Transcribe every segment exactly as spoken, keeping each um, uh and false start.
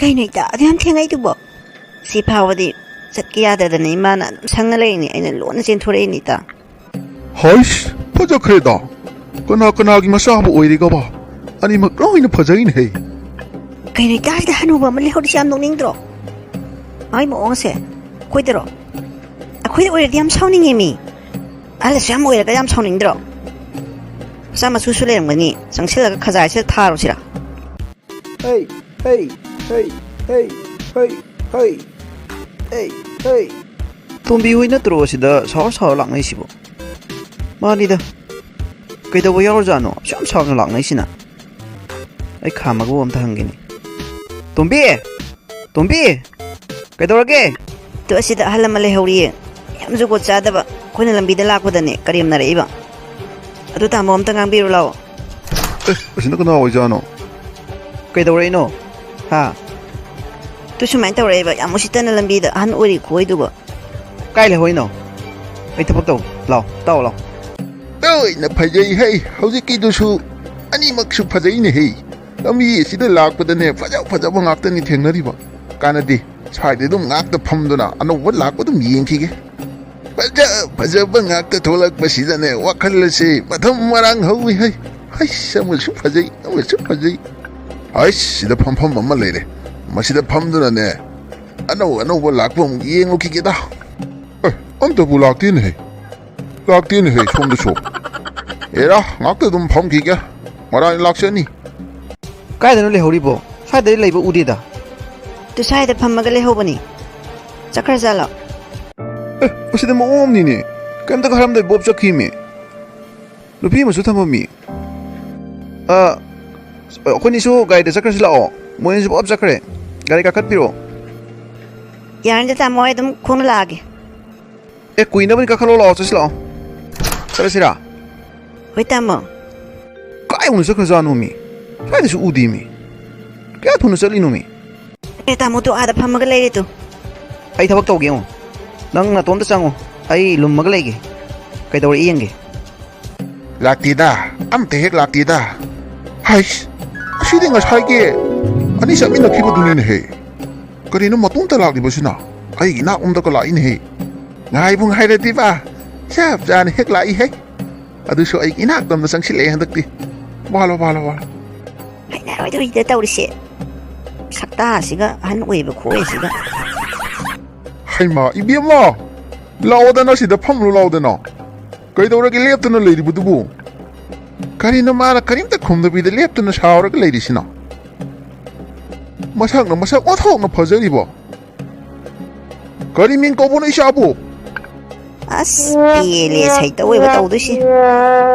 ꯀꯩꯅꯣ ꯏꯇꯥ, ꯑꯗꯨ ꯌꯥꯝ ꯊꯦꯡꯉꯛꯏꯗꯨꯕꯣ? ꯁꯤ ꯐꯥꯎꯕꯗꯤ ꯆꯠꯀꯦ ꯌꯥꯗꯗꯅ ꯏꯃꯥꯅ ꯑꯗꯨꯝ ꯁꯪꯉ ꯂꯩꯔꯤꯅꯤ, ꯑꯩꯅ ꯂꯣꯟꯅ ꯆꯦꯟꯊꯣꯔꯛꯏꯅꯤ ꯏꯇꯥ꯫ ꯍꯩꯁ, ꯐꯖꯈ꯭ꯔꯦꯗ꯫ ꯀꯅꯥ ꯀꯅꯥꯒꯤ ꯃꯆꯥꯕꯨ ꯑꯣꯏꯔꯤꯒꯕ? ꯑꯅꯤꯃꯛ ꯂꯣꯏꯅ ꯐꯖꯩꯅꯦꯍꯦ꯫ ꯀꯩꯅꯣ ꯏꯇꯥꯁꯤꯗ ꯍꯅꯨꯕ ꯑꯃ ꯂꯩꯍꯧꯔꯤꯁꯤ ꯌꯥꯝ ꯅꯣꯛꯅꯤꯡꯗ꯭ꯔꯣ? ꯃꯥꯒꯤ ꯃꯑꯣꯡꯁꯦ ꯑꯩꯈꯣꯏꯗꯔꯣ? ꯑꯩꯈꯣꯏꯗ ꯑꯣꯏꯔꯗꯤ ꯌꯥꯝ ꯁꯥꯎꯅꯤꯡꯉꯦ ꯃꯤ꯫ ꯑꯍꯜꯁꯨ ꯌꯥꯝ ꯑꯣꯏꯔꯒ ꯌꯥꯝ ꯁꯥꯎꯅꯤꯡꯗ꯭ꯔꯣ? ꯃꯆꯥ ꯃꯁꯨꯁꯨ ꯂꯩꯔꯝꯒꯅꯤ, ꯆꯪꯁꯤꯜꯂꯒ ꯈꯖꯥꯏꯁꯤꯗ ꯊꯥꯔꯨꯁꯤꯔꯥ? Hey, hey, hey, hey, hey, hey, hey, hey. ꯇꯣꯝꯕꯤ ꯍꯣꯏ ꯅꯠꯇ꯭ꯔꯣ ꯑꯁꯤꯗ ꯁꯥꯎꯔ ꯁꯥꯎꯔ ꯂꯥꯛꯅꯩꯁꯤꯕꯣ? ꯃꯥꯅꯤꯗ꯫ ꯀꯩꯗꯧꯕ ꯌꯥꯎꯔꯖꯥꯠꯅꯣ ꯑꯁꯨꯛ ꯌꯥꯝ ꯁꯥꯎꯅ ꯂꯥꯛꯅꯩꯁꯤꯅ? ꯑꯩ ꯈꯥꯝꯃꯒꯕꯨ ꯑꯝꯇ ꯍꯪꯒꯦꯅꯦ꯫ ꯇꯣꯝꯕꯤ! ꯇꯣꯝꯕꯤ! ꯀꯩꯗꯧꯔꯒꯦ? ꯇꯨ ꯑꯁꯤꯗ ꯑꯍꯜ ꯑꯃ ꯂꯩꯍꯧꯔꯤꯌꯦ, ꯌꯥꯝ ꯖꯨꯒꯣꯠ ꯆꯥꯗꯕ꯫ ꯑꯩꯈꯣꯏꯅ ꯂꯝꯕꯤꯗ ꯂꯥꯛꯄꯗꯅꯦ ꯀꯔꯦꯝꯅꯔꯛꯏꯕ꯫ ꯑꯗꯨ ꯇꯥꯃꯣ ꯑꯝꯇ ꯉꯥꯡꯕꯤꯔꯨ ꯂꯥꯛꯑꯣ꯫ ꯑꯦ, ꯑꯁꯤꯅ ꯀꯅꯥ ꯑꯣꯏꯖꯥꯠꯅꯣ? ꯀꯩꯗꯧꯔꯛꯏꯅꯣ? ꯍꯥ? ꯇꯨ ꯁꯨꯃꯥꯏꯅ ꯇꯧꯔꯛꯏꯕ, ꯌꯥꯝ ꯎꯁꯤꯠꯇꯅ ꯂꯝꯕꯤꯗ ꯑꯍꯟ ꯑꯣꯏꯔꯤ ꯈꯨꯑꯣꯏꯗꯨꯕ꯫ ꯀꯥꯏ ꯂꯩꯍꯧꯔꯤꯅꯣ? ꯑꯩ ꯊꯕꯛ ꯇꯧ꯫ ꯂꯥꯎ, ꯇꯥꯎ ꯂꯥꯎ꯫ ꯂꯣꯏꯅ ꯐꯖꯩ ꯍꯩ, ꯍꯧꯖꯤꯛꯀꯤꯗꯨꯁꯨ꯫ ꯑꯅꯤꯃꯛꯁꯨ ꯐꯖꯩꯅꯦ ꯍꯩ꯫ ꯂꯝꯕꯤ ꯑꯁꯤꯗ ꯂꯥꯛꯄꯗꯅꯦ ꯐꯖ ꯐꯖꯕ ꯉꯥꯛꯇꯅꯤ ꯊꯦꯡꯅꯔꯤꯕ꯫ ꯀꯥꯟꯅꯗꯦ, ꯁ꯭ꯋꯥꯏꯗ ꯑꯗꯨꯝ ꯉꯥꯛꯇ ꯐꯝꯗꯨꯅ ꯑꯅꯧꯕ ꯂꯥꯛꯄ ꯑꯗꯨꯝ ꯌꯦꯡꯈꯤꯒꯦ꯫ ꯐꯖ ꯐꯖꯕ ꯉꯥꯛꯇ ꯊꯣꯛꯂꯛꯄꯁꯤꯗꯅꯦ ꯋꯥꯈꯜ ꯑꯁꯤ ꯃꯊꯝ ꯃꯔꯥꯡ ꯍꯧꯏ ꯍꯩ꯫ ꯍꯩꯁ, ꯑꯃꯁꯨ ꯐꯖꯩ, ꯑꯃꯁꯨ ꯐꯖꯩ꯫ ꯍꯩꯁ, ꯁꯤꯗ ꯐꯝꯐꯝ ꯑꯃ ꯂꯩꯔꯦ꯫ ꯃꯁꯤꯗ ꯐꯝꯗꯨꯅꯅꯦ ꯑꯅꯧ ꯑꯅꯧꯕ ꯂꯥꯛꯄ ꯑꯃꯨꯛ ꯌꯦꯡꯉꯨꯈꯤꯒꯦꯗ꯫ ꯑꯦ, ꯑꯝꯇꯕꯨ ꯂꯥꯛꯇꯦꯅꯦꯍꯦ꯫ ꯂꯥꯛꯇꯦꯅꯦꯍꯦ ꯁꯣꯝꯗꯁꯨ꯫ ꯑꯦꯔꯥ, ꯉꯥꯛꯇ ꯑꯗꯨꯝ ꯐꯝꯈꯤꯒꯦ꯫ ꯃꯔꯥꯏꯅ ꯂꯥꯛꯆꯅꯤ꯫ ꯀꯥꯏꯗꯅꯣ ꯂꯩꯍꯧꯔꯤꯕꯣ? ꯁ꯭ꯋꯥꯏꯗꯗꯤ ꯂꯩꯕ ꯎꯗꯦꯗ꯫ ꯇꯨ ꯁ꯭ꯋꯥꯏꯗ ꯐꯝꯃꯒ ꯂꯩꯍꯧꯕꯅꯤ꯫ ꯆꯠꯈ꯭ꯔꯖꯥꯠꯂꯣ? ꯑꯦ, ꯑꯁꯤꯗꯤ ꯃꯑꯣꯡ ꯑꯃꯅꯤꯅꯦ꯫ ꯀꯩꯝꯇꯒ ꯍꯥꯏꯔꯝꯗꯕꯤ ꯕꯣꯞ ꯆꯠꯈꯤꯃꯤ꯫ ꯅꯨꯄꯤ ꯑꯃꯁꯨ ꯊꯝꯃꯝꯃꯤ꯫ ꯑ, ꯑꯩꯈꯣꯏꯅꯤꯁꯨ ꯒꯥꯔꯤꯗ ꯆꯠꯈ꯭ꯔꯁꯤ ꯂꯥꯛꯑꯣ꯫ ꯃꯣꯏꯅꯤꯁꯨ ꯄꯨꯂꯞ ꯆꯠꯈ꯭ꯔꯦ꯫ ꯒꯥꯔꯤ ꯀꯥꯈꯠꯄꯤꯔꯛꯑꯣ꯫ ꯌꯥꯔꯅꯤꯗ ꯇꯥꯃꯣ, ꯑꯩ ꯑꯗꯨꯝ ꯈꯣꯡꯅ ꯂꯥꯛꯑꯒꯦ꯫ ꯑꯦ, ꯀꯨꯏꯅꯕꯅꯤ, ꯀꯥꯈꯠꯂꯛꯑꯣ ꯂꯥꯛꯑꯣ, ꯆꯠꯁꯤ ꯂꯥꯛꯑꯣ꯫ ꯆꯠꯂꯁꯤꯔꯥ? ꯍꯣꯏ ꯇꯥꯃꯣ꯫ ꯀꯥꯏ ꯑꯃꯨꯛ ꯆꯠꯈ꯭ꯔꯖꯥꯠꯅꯣ ꯃꯤ? ꯁ꯭ꯋꯥꯏꯗꯁꯨ ꯎꯗꯦ ꯃꯤ꯫ ꯀꯌꯥ ꯊꯨꯅ ꯆꯠꯂꯤꯅꯣ ꯃꯤ? ꯑꯦ ꯇꯥꯃꯣ, ꯇꯨ ꯑꯥꯗ ꯐꯝꯃꯒ ꯂꯩꯔꯦ ꯇꯨ꯫ ꯑꯩ ꯊꯕꯛ ꯇꯧꯒꯦ ꯌꯦꯡꯉꯣ꯫ ꯅꯪ ꯅꯇꯣꯝꯇ ꯆꯪꯉꯣ꯫ ꯑꯩ ꯂꯨꯝꯃꯒ ꯂꯩꯒꯦ꯫ ꯀꯩꯗꯧꯔꯛꯏ ꯌꯦꯡꯒꯦ꯫ ꯂꯥꯛꯇꯦꯗ, ꯑꯝꯇ ꯍꯦꯛ ꯂꯥꯛꯇꯦꯗ꯫ ꯍꯩꯁ, ꯑꯁꯤꯗꯤ ꯉꯁꯥꯏꯒꯤ ꯑꯅꯤ ꯆꯠꯃꯤꯟꯅꯈꯤꯕꯗꯨꯅꯤꯅꯦꯍꯦ꯫ ꯀꯔꯤꯅꯣ ꯃꯇꯣꯝꯇ ꯂꯥꯛꯂꯤꯕꯁꯤꯅ? ꯑꯩꯒꯤ ꯏꯅꯥꯛꯂꯣꯝꯗꯒ ꯂꯥꯛꯏꯅꯦꯍꯦ꯫ ꯉꯥꯏꯕꯨ ꯉꯥꯏꯔꯗꯤꯕ, ꯆꯞ ꯆꯥꯅ ꯍꯦꯛ ꯂꯥꯛꯏꯍꯦ꯫ ꯑꯗꯨꯁꯨ ꯑꯩꯒꯤ ꯏꯅꯥꯛꯇ ꯆꯪꯁꯤꯜꯂꯛꯑꯦ ꯍꯟꯗꯛꯇꯤ꯫ ꯋꯥꯂꯣ, ꯋꯥꯂꯣ, ꯋꯥꯂꯣ꯫ ꯍꯩꯅꯔꯣꯏꯗꯧꯔꯤꯗ ꯇꯧꯔꯤꯁꯦ꯫ ꯁꯛꯇꯥꯁꯤꯒ, ꯑꯍꯟ ꯑꯣꯏꯕ ꯈꯣꯏꯁꯤꯒ꯫ ꯍꯩꯃꯥ, ꯏꯕꯦꯝꯃ! ꯂꯥꯛꯑꯣꯗꯅ, ꯁꯤꯗ ꯐꯝꯂꯨ ꯂꯥꯛꯑꯣꯗꯅ꯫ ꯀꯩꯗꯧꯔꯒꯦ ꯂꯦꯞꯇꯨꯅ ꯂꯩꯔꯤꯕꯗꯨꯕꯨ? ꯀꯔꯤꯅꯣ ꯃꯥꯅ ꯀꯔꯤꯝꯇ ꯈꯨꯝꯗꯕꯤꯗ ꯂꯦꯞꯇꯨꯅ ꯁꯥꯎꯔꯒ ꯂꯩꯔꯤꯁꯤꯅ? ꯃꯁꯛꯅ ꯃꯁꯛ ꯑꯣꯟꯊꯣꯛꯅ ꯐꯖꯔꯤꯕ꯫ ꯀꯔꯤ ꯃꯤꯡ ꯀꯧꯕꯅꯣ ꯏꯆꯥꯕꯨ? ꯑꯁ, ꯄꯦꯜꯂꯦ ꯁꯩꯇ ꯑꯣꯏꯕ ꯇꯧꯗꯣꯏꯁꯦ꯫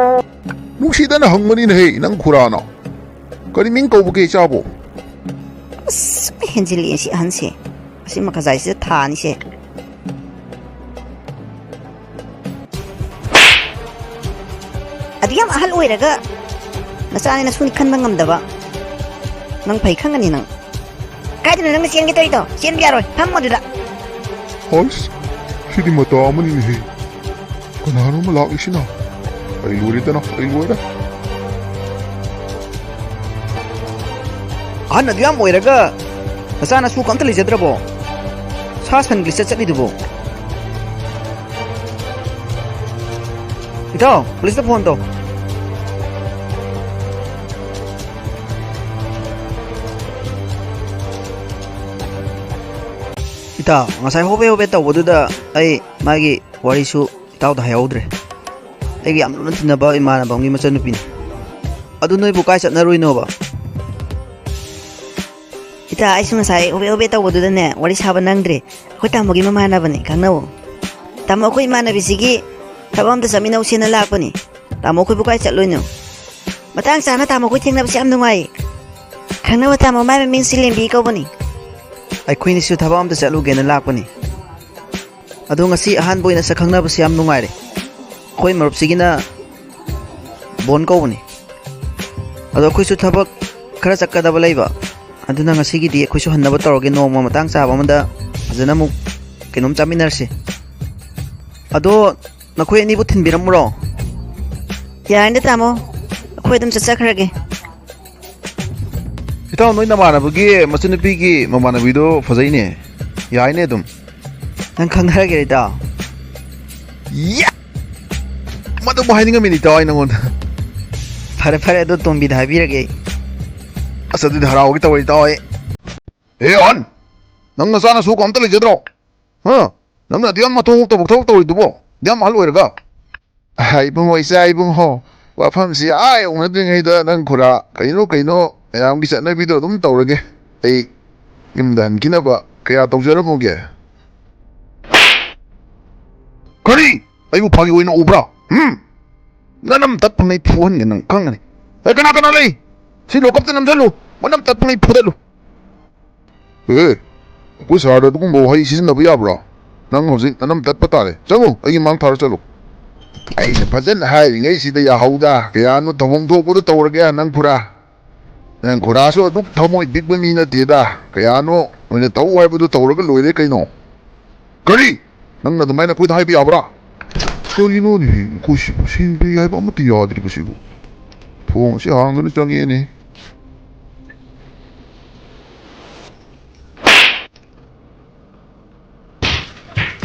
ꯅꯨꯡꯁꯤꯗꯅ ꯍꯪꯕꯅꯤꯅꯦꯍꯦ, ꯅꯪ ꯈꯨꯔꯥꯅ꯫ ꯀꯔꯤ ꯃꯤꯡ ꯀꯧꯕꯒꯦ ꯏꯆꯥꯕꯨ? ꯑꯁ, ꯍꯦꯟꯖꯤꯜꯂꯛꯑꯦ ꯁꯤ ꯑꯍꯟꯁꯦ꯫ ꯑꯁꯤ ꯃꯈꯖꯥꯏꯁꯤꯗ ꯊꯥꯅꯤꯁꯦ꯫ ꯑꯗꯨ ꯌꯥꯝ ꯑꯍꯜ ꯑꯣꯏꯔꯒ ꯅꯆꯥꯅꯤ ꯅꯁꯨꯅꯤ ꯈꯟꯕ ꯉꯝꯗꯕ꯫ ꯅꯪ ꯐꯩ ꯈꯪꯒꯅꯤ ꯅꯪ꯫ ꯀꯥꯏꯗꯅꯣ ꯅꯪꯅ ꯆꯦꯟꯒꯦ ꯇꯧꯔꯤꯗꯣ? ꯆꯦꯟꯕ ꯌꯥꯔꯣꯏ꯫ ꯐꯝꯃꯣ ꯑꯗꯨꯗ꯫ ꯍꯣꯏꯁ, ꯁꯤꯗꯤ ꯃꯇꯥ ꯑꯃꯅꯤꯅꯦꯍꯦ꯫ ꯀꯅꯥꯅꯣ ꯑꯃ ꯂꯥꯛꯂꯤꯁꯤꯅ? ꯑꯩ ꯂꯣꯏꯔꯦꯗꯅ, ꯑꯩ ꯂꯣꯏꯔꯦ꯫ ꯑꯍꯟ ꯑꯗꯨ ꯌꯥꯝ ꯑꯣꯏꯔꯒ ꯅꯆꯥ ꯅꯁꯨ ꯀꯝꯇ ꯂꯩꯖꯗ꯭ꯔꯕꯣ? ꯁꯥ ꯁꯟꯒꯤ ꯂꯤꯆꯠ ꯆꯠꯂꯤꯗꯨꯕꯣ? ꯏꯇꯥꯎ, ꯄꯨꯂꯤꯁꯇ ꯐꯣꯟ ꯇꯧ꯫ ꯏꯇꯥꯎ, ꯉꯁꯥꯏ ꯍꯣꯕꯦ ꯍꯣꯕꯦ ꯇꯧꯕꯗꯨꯗ ꯑꯩ ꯃꯥꯒꯤ ꯋꯥꯔꯤꯁꯨ ꯏꯇꯥꯎꯗ ꯍꯥꯏꯍꯧꯗ꯭ꯔꯦ꯫ ꯑꯩꯒꯤ ꯌꯥꯝ ꯂꯨꯅ ꯇꯤꯟꯅꯕ ꯏꯃꯥꯟꯅꯕ ꯑꯃꯒꯤ ꯃꯆꯟꯅꯨꯄꯤꯅꯤ꯫ ꯑꯗꯨ ꯅꯣꯏꯕꯨ ꯀꯥꯏ ꯆꯠꯅꯔꯨꯏꯅꯣꯕ? ꯏꯇꯥ, ꯑꯩꯁꯨ ꯉꯁꯥꯏ ꯍꯣꯕꯦ ꯍꯣꯕꯦ ꯇꯧꯕꯗꯨꯗꯅꯦ, ꯋꯥꯔꯤ ꯁꯥꯕ ꯅꯪꯗ꯭ꯔꯦ꯫ ꯑꯩꯈꯣꯏ ꯇꯥꯃꯣꯒꯤ ꯃꯃꯥꯟꯅꯕꯅꯦ, ꯈꯪꯅꯧ꯫ ꯇꯥꯃꯣ, ꯑꯩꯈꯣꯏ ꯏꯃꯥꯟꯅꯕꯤꯁꯤꯒꯤ ꯊꯕꯛ ꯑꯝꯇ ꯆꯠꯃꯤꯟꯅꯧꯁꯦꯅ ꯂꯥꯛꯄꯅꯤ꯫ ꯇꯥꯃꯣ, ꯑꯩꯈꯣꯏꯕꯨ ꯀꯥꯏ ꯆꯠꯂꯨꯏꯅꯣ? ꯃꯇꯥꯡ ꯆꯥꯅ ꯇꯥꯃꯣ ꯑꯩꯈꯣꯏ ꯊꯦꯡꯅꯕꯁꯦ ꯌꯥꯝ ꯅꯨꯡꯉꯥꯏꯌꯦ꯫ ꯈꯪꯅꯕ ꯇꯥꯃꯣ, ꯃꯥꯏ ꯃꯃꯤꯡ ꯁꯤꯂꯦꯝꯕꯤ ꯀꯧꯕꯅꯤ꯫ ꯑꯩꯈꯣꯏꯅꯤꯁꯨ ꯊꯕꯛ ꯑꯝꯇ ꯆꯠꯂꯨꯒꯦꯅ ꯂꯥꯛꯄꯅꯤ꯫ ꯑꯗꯣ ꯉꯁꯤ ꯑꯍꯥꯟꯕ ꯑꯣꯏꯅ ꯁꯛ ꯈꯪꯅꯕꯁꯦ ꯌꯥꯝ ꯅꯨꯡꯉꯥꯏꯔꯦ꯫ ꯑꯩꯈꯣꯏ ꯃꯔꯨꯞꯁꯤꯒꯤꯅ ꯕꯣꯟ ꯀꯧꯕꯅꯤ꯫ ꯑꯗꯣ ꯑꯩꯈꯣꯏꯁꯨ ꯊꯕꯛ ꯈꯔ ꯆꯠꯀꯗꯕ ꯂꯩꯕ, ꯑꯗꯨꯅ ꯉꯁꯤꯒꯤꯗꯤ ꯑꯩꯈꯣꯏꯁꯨ ꯍꯟꯅꯕ ꯇꯧꯔꯒꯦ꯫ ꯅꯣꯡꯃ ꯃꯇꯥꯡ ꯆꯥꯕ ꯑꯃꯗ ꯐꯖꯅ ꯑꯃꯨꯛ ꯀꯩꯅꯣꯝ ꯆꯥꯃꯤꯟꯅꯔꯁꯤ꯫ ꯑꯗꯣ ꯅꯈꯣꯏ ꯑꯅꯤꯕꯨ ꯊꯤꯟꯕꯤꯔꯝꯃꯨꯔꯣ? ꯌꯥꯔꯅꯤ ꯇꯥꯃꯣ, ꯑꯩꯈꯣꯏ ꯑꯗꯨꯝ ꯆꯠꯆꯈ꯭ꯔꯒꯦ꯫ ꯏꯇꯥꯎ, ꯅꯣꯏ ꯅꯃꯥꯟꯅꯕꯒꯤ ꯃꯆꯟꯅꯨꯄꯤꯒꯤ ꯃꯃꯥꯟꯅꯕꯤꯗꯣ ꯐꯖꯩꯅꯦ꯫ ꯌꯥꯏꯅꯦ ꯑꯗꯨꯝ꯫ ꯅꯪ ꯈꯪꯅꯔꯒꯦ, ꯏꯇꯥꯎ? ꯌꯥ! ꯃꯗꯨꯕꯨ ꯍꯥꯏꯅꯤꯡꯉꯝꯃꯤꯅꯤ, ꯏꯇꯥꯎ, ꯑꯩ ꯅꯉꯣꯟꯗ꯫ ꯐꯔꯦ, ꯐꯔꯦ, ꯑꯗꯨ ꯇꯣꯝꯕꯤꯗ ꯍꯥꯏꯕꯤꯔꯒꯦ ꯑꯩ꯫ ꯑꯁ, ꯑꯗꯨꯗꯤ ꯍꯔꯥꯎꯒꯦ ꯇꯧꯋꯦ, ꯏꯇꯥꯎ, ꯑꯩ꯫ ꯑꯦ, ꯑꯍꯟ! ꯅꯪ ꯅꯆꯥꯅꯁꯨ ꯑꯝꯇ ꯂꯩꯖꯗ꯭ꯔꯣ? ꯍꯥ? ꯅꯪꯅ ꯑꯗꯨ ꯌꯥꯝ ꯃꯊꯧ ꯇꯧꯕ ꯊꯕꯛ ꯇꯧꯔꯤꯗꯨꯕꯣ? ꯑꯗꯨ ꯌꯥꯝ ꯑꯍꯜ ꯑꯣꯏꯔꯒ? ꯑꯥ, ꯏꯕꯨꯡꯉꯣ, ꯏꯆꯥ ꯏꯕꯨꯡꯉꯣ, ꯋꯥꯐꯝꯁꯤ ꯑꯥ ꯌꯧꯅꯗ꯭ꯔꯤꯉꯩꯗ ꯅꯪ ꯈꯨꯔꯥ, ꯀꯩꯅꯣ ꯀꯩꯅꯣ ꯃꯌꯥꯝꯒꯤ ꯆꯠꯅꯕꯤꯗꯣ ꯑꯗꯨꯝ ꯇꯧꯔꯒꯦ꯫ ꯑꯩ ꯌꯨꯝꯗ ꯍꯟꯈꯤꯅꯕ ꯀꯌꯥ ꯇꯧꯖꯔꯝꯃꯨꯒꯦ꯫ ꯀꯔꯤ? ꯑꯩꯕꯨ ꯐꯥꯒꯤ ꯑꯣꯏꯅ ꯎꯕ꯭ꯔꯥ? ꯍꯨꯝ? ꯅꯅꯝ ꯇꯠ ꯐꯪꯉꯩ ꯐꯨꯍꯟꯒꯦ ꯅꯪ ꯈꯪꯒꯅꯤ꯫ ꯑꯦ, ꯀꯅꯥ ꯀꯅꯥ ꯂꯩ? ꯁꯤ ꯂꯣꯀꯞꯇ ꯅꯝꯁꯤꯜꯂꯨ, ꯃꯅꯝ ꯇꯠ ꯐꯪꯉꯩ ꯐꯨꯗꯠꯂꯨ꯫ ꯑꯦ, ꯑꯩꯈꯣꯏ ꯁꯍꯔꯗ ꯑꯗꯨꯒꯨꯝꯕ ꯋꯥꯍꯩ ꯁꯤꯖꯤꯟꯅꯕ ꯌꯥꯕ꯭ꯔꯣ? ꯅꯪ ꯍꯧꯖꯤꯛ ꯅꯅꯝ ꯇꯠꯄ ꯇꯥꯔꯦ꯫ ꯆꯪꯉꯨ, ꯑꯩꯒꯤ ꯃꯥꯡ ꯊꯥꯔ ꯆꯠꯂꯨ꯫ ꯑꯩꯅ ꯐꯖꯅ ꯍꯥꯏꯔꯤꯉꯩꯁꯤꯗ ꯌꯥꯍꯧꯗ꯫ ꯀꯌꯥꯅꯣ ꯇꯧꯐꯝ ꯊꯣꯛꯄꯗꯣ ꯇꯧꯔꯒꯦ, ꯅꯪ ꯈꯨꯔꯥ꯫ ꯅꯪ ꯈꯨꯔꯥꯁꯨ ꯑꯗꯨꯛ ꯊꯃꯣꯏ ꯄꯤꯛꯄ ꯃꯤ ꯅꯠꯇꯦꯗ꯫ ꯀꯌꯥꯅꯣ ꯑꯣꯏꯅ ꯇꯧ ꯍꯥꯏꯕꯗꯨ ꯇꯧꯔꯒ ꯂꯣꯏꯔꯦ ꯀꯩꯅꯣ꯫ ꯀꯔꯤ? ꯅꯪꯅ ꯑꯗꯨꯃꯥꯏꯅ ꯑꯩꯈꯣꯏꯗ ꯍꯥꯏꯕ ꯌꯥꯕ꯭ꯔꯥ? ꯀꯔꯤꯅꯣꯅꯦ, ꯑꯩꯈꯣꯏ ꯁꯤ-, ꯁꯤꯟꯕꯤ ꯍꯥꯏꯕ ꯑꯃꯠꯇ ꯌꯥꯗ꯭ꯔꯤꯕꯁꯤꯕꯨ? ꯊꯣꯡ ꯑꯁꯤ ꯍꯥꯡꯗꯨꯅ ꯆꯪꯉꯛꯑꯦꯅꯦ꯫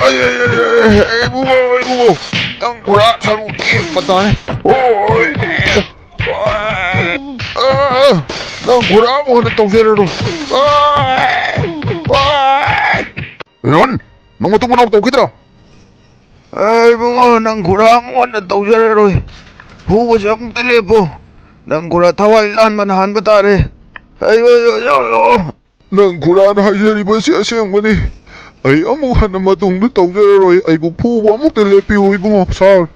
ꯑꯩ, ꯑꯩ, ꯑꯩ, ꯑꯩ, ꯑꯩ, ꯏꯕꯨꯡꯉꯣ, ꯏꯕꯨꯡꯉꯣ, ꯅꯪ ꯄꯨꯔꯥ ꯁꯔꯨ ꯇꯦꯛꯄ ꯇꯥꯔꯦ꯫ ꯑꯣꯏ, ꯑꯥ, ꯅꯪ ꯄꯨꯔꯥ ꯑꯃꯨꯛ ꯍꯟꯅ ꯇꯧꯖꯔꯔꯣꯏ꯫ ꯑꯥ, ꯑꯥ꯫ ꯔꯣꯟ, ꯅꯪ ꯃꯇꯨꯡ ꯃꯅꯥꯎ ꯇꯧꯈꯤꯗ꯭ꯔꯣ? ꯑꯩ ꯏꯕꯨꯡꯉꯣ, ꯅꯪ ꯈꯨꯔꯥ ꯑꯃꯨꯛ ꯍꯟꯅ ꯇꯧꯖꯔꯔꯣꯏ꯫ ꯐꯨꯕꯁꯦ ꯑꯃꯨꯛꯇ ꯂꯦꯞꯄꯣ꯫ ꯅꯪ ꯈꯨꯔꯥ ꯊꯋꯥꯏ ꯂꯥꯟꯕꯅ ꯍꯥꯟꯕ ꯇꯥꯔꯦ꯫ ꯑꯩ, ꯑꯩ, ꯑꯩ, ꯑꯩ, ꯑꯩ꯫ ꯅꯪ ꯈꯨꯔꯥꯅ ꯍꯥꯏꯖꯔꯤꯕꯁꯤ ꯑꯁꯦꯡꯕꯅꯤ꯫ ꯑꯩ ꯑꯃꯨꯛ ꯍꯟꯅ ꯃꯇꯨꯡꯗ ꯇꯧꯖꯔꯔꯣꯏ꯫ ꯑꯩꯕꯨ ꯐꯨꯕ ꯑꯃꯨꯛꯇ ꯂꯦꯞꯄꯤꯌꯨ, ꯏꯕꯨꯡꯉꯣ, ꯁꯥꯔ꯫